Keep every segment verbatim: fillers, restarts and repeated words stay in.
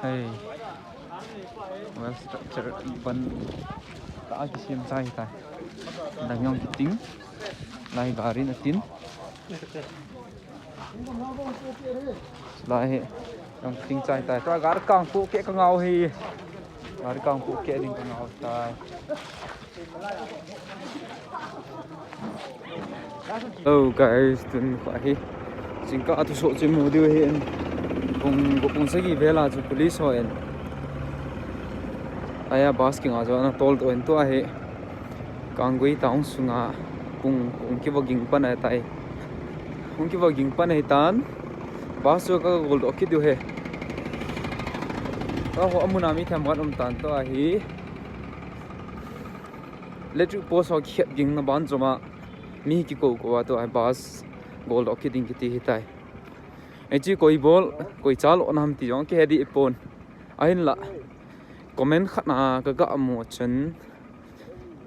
Hey. Well structure ban ta kisem chai ta. Dang jong kiting. Lai gari na tin. Lai hi. Jong kiting chai ta. Tua gari kang pu ke ka ngau hi. Gari kang pu ke ding ka ngau ta. Hello guys, tun kha hi. Jingkah a thusoh chu mu diu ahin. Pung, pung sagi vel a chu police hon. Aya bus kinga chu ana tol to in tua hi. Kanggui town sunga pung, pung kivaging pan ahitai. Pung kivaging pan ahitan. Bus chu ka gol doh kit diu ahi. Ka ho amuna mi themkhat um tan tua hi. Electric post ho khet ging na ban choma mi kikou kou a tua hi bus gol doh kit ding kiti hitai. Hiche koi bol, koi cha lona ham ti jong kihe dih pon. Ahinla comment khat na ka ga mu chun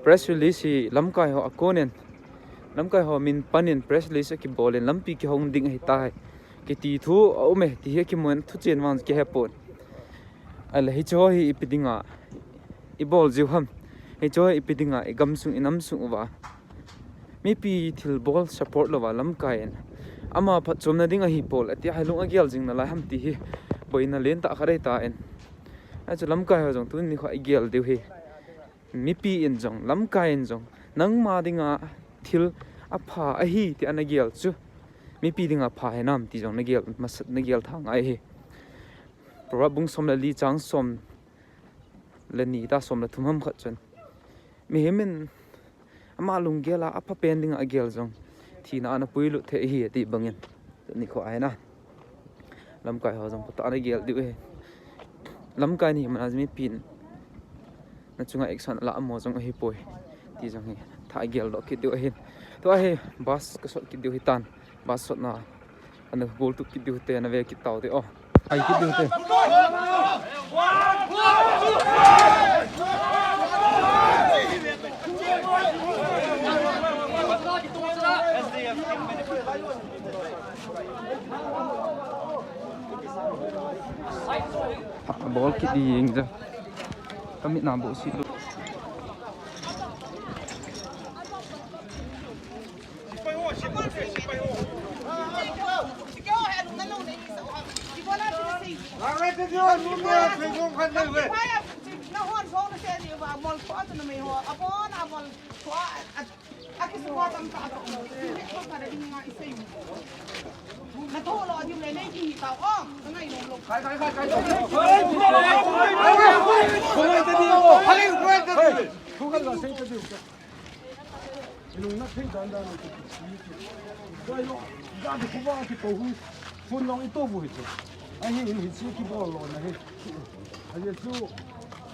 press release hi lamkai ho a konin, lamkai ho min panin press release kibol in lampi kihong ding ahitai kiti thu a um e ti hi kimun thu chen vang kihe pon. Ahile hiche ho hi ipi dinga i bol jiu ham. Hiche ho hi ipi dinga i gamsung i namsung uva mipi thilbol support louva lamkai in ama phatchomna ding ahi pol ati a hi lung agel jing nalai ham ti hi boina lentah khat ahitan. Achu lamkai ho jong tuni kho i gel diu hi. Mipi in jong, lamkai in jong, nangma dinga thil apha ahi ti ana gel chu mipi dinga pha hinam ti jong na gel, masat na gel tha ngai hi. Proverb bung som le li chang som le ni ta som le thum ham khat chun mihem in ama lunggel a apha pen dinga agel jong thina ana puilut thei hi ati bangin. Tuni kho ahina. Lamkai ho jong phatah ana gel diu ahi. Lamkai ni mana mipi in na chunga action la amo jong ahi poi. Ti jong hi tha gel doh kit diu ahin. Tua hi bus ka sot kit diu hitan. Bus sotna. Ana gol tup kit diu te na ve kit tau te o. Ai kit diu te. Bol kit ding ja. Ka mit na boh si lu. Ilung na thei dan dan ang kiti. Gai lo, gai di kuba ki to hu. Phun long ito bu hi chu. Ahi in hi chu ki bol lo na hi. Ahi chu.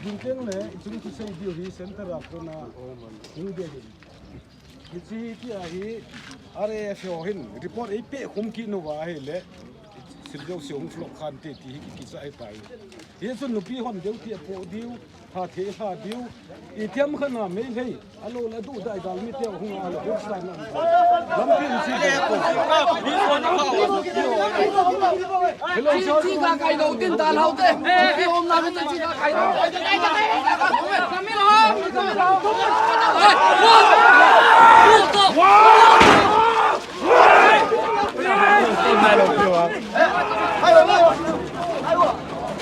Ding teng le, i chung ki sei diu hi center a ko na. Hung de hi. Hiche hi tia hi R A F ho hin report eipe khum kit uva ahile, sil jouse hung flop khan te ti hi kicha ahitai. Hichun nupi hon deu ti apoh diu, hathe lha diu, itiham khat na Meitei, alo le duhdai galmi te hung a le hung sa na. Lampi in chi deu ko. Hello, chi, chi ka kai lo tin ta lau te. Chi om na me chi ka kai lo.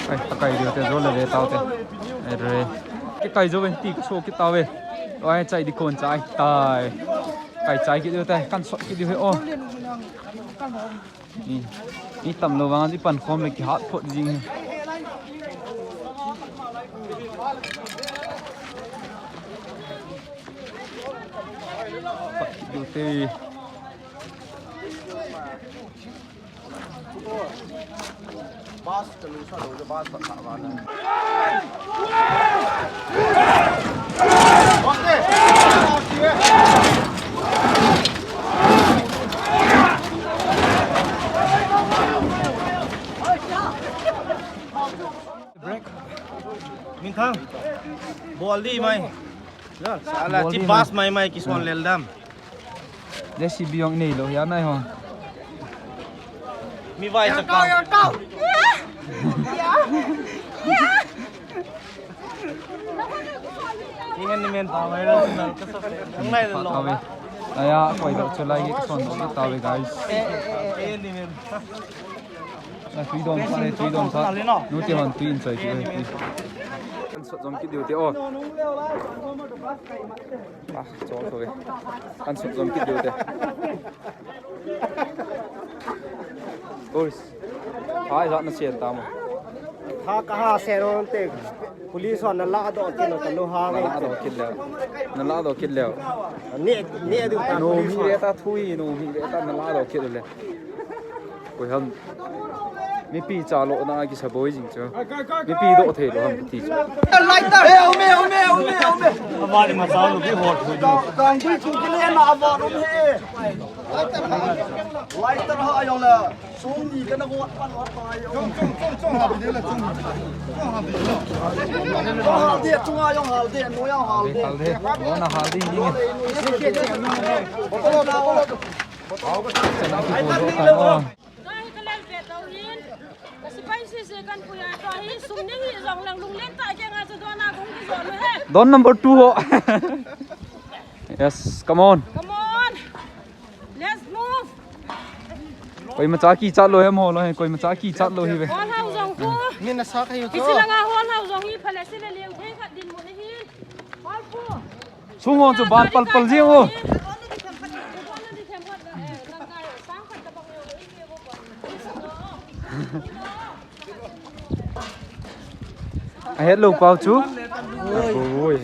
Ai, ta kai diu te, jo le ve tau te. Ai re. Ke kai jo ve ti ko so kit tau ve. Oi, chai di kon chai tai. Kai chai kit diu tai, kan sot kit diu he o. Ni, ni tam lo vang, i pan khom le kihat phot jing. Pat kit diu te. Bus ka lu sa lo, bus ka sa ba na. Break. Minthang. Bol di mai. Sala, bol chi di bus mai. Mai mai kison lel dam. J C B jong nei lo, ya nai ho. Mi vai sa ka. Kau, kau. Ya. Aya, koi da chu lai ki son do ta ve, guys. Ai, tui don sa, tui don sa. Nu te hon tui in choi chu. An sot jom kit diu te o. Ah, chol ko ve. An sot jom kit diu te. Oi. Hai, jat na chen ta mo. Ha ka ha se ron te. Police hon na la do kit lo ta lo ha. Na la do kit le. Na la do kit le. Ni, ni du ta. No, police mi hon. Ve ta thui, no, mi ve ta na la do kit le. Koi ham. Mipi cha lo na ki sa boi jing chu. Mipi do thei lo ham ti chu. Lighter. Eh, ome, ome, ome, ome. Ama ni ma sa lo bi hot ho. Kang bui chu ki le na ava ro he. Lighter ha yo la. Song ni ka na go pan wa pa yo. Chung, chung, chung, chung ha bi de la chung. Chung ha bi de la. Chung ha de, chung ha yo ha de, no yo ha de. Hal de. Wo na hal de ni. Botolo, botolo. Chana ki bol lo ta mo. Ka hi ka lel ve tau hin. Ka sipai sese kan puya tau hi sum ni hi jong lang lunglen tah keng a chu don a kong kijo lu he. Don number two ho. Yes, come on. Come on. Let's move. Koima cha kichat lou hi mo lo hi, koima cha kichat lou hi ve. Hol hao jong pu. Min na sa ka hi chu. Kisi langa hol hao jong hi phale sile leu thei khat dinmun ahi. Hol pu. Sung ho chu ban pal pal jing o. A het lou pau chu. Oi.